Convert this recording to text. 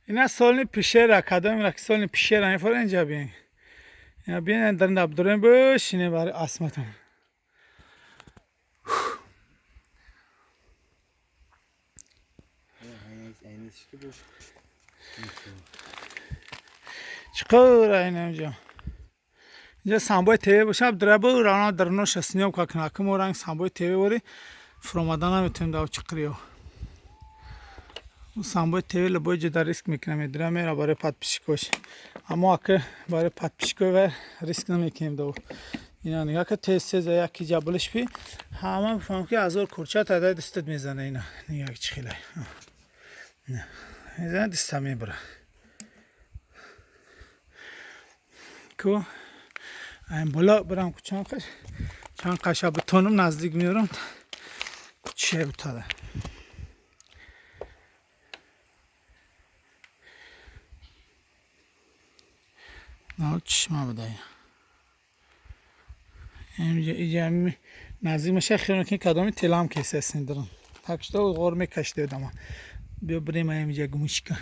Ина солни пишера, кадом ира ки солни пишера мефора, инҷа биен. Ина биен, дар набдурем, бишине барои асматон. Чиқур ина инҷа. Инҷа самбои ТВ боша, драбу рана дарноша съёмка кна. Кимо ранг самбои ТВ вори фуромада наметонем дар чиқриё. Самбои ТВ лабои ҷуда риск мекунам, медира мера барои подписчикош. Аммо ака барои подписчикои вай риск намекунем да. Ина нигаҳ ка, тез тез яки ҷабилиш пи ҳама бифаҳмам, ки ҳазор курча тадай дастат мезана. Ина нигаҳ, чӣ хелай мезана, диста мебара ку. Айн боло бирам ку, чанд қаша битонам, наздик меёрам, кучия бутада. Чишма буда иҷа наздик меша, хел мекунӣ, кадоми телам кесасин дарам. Так что ғор мекашида будам. Биё бирем аям иҷа гумишка.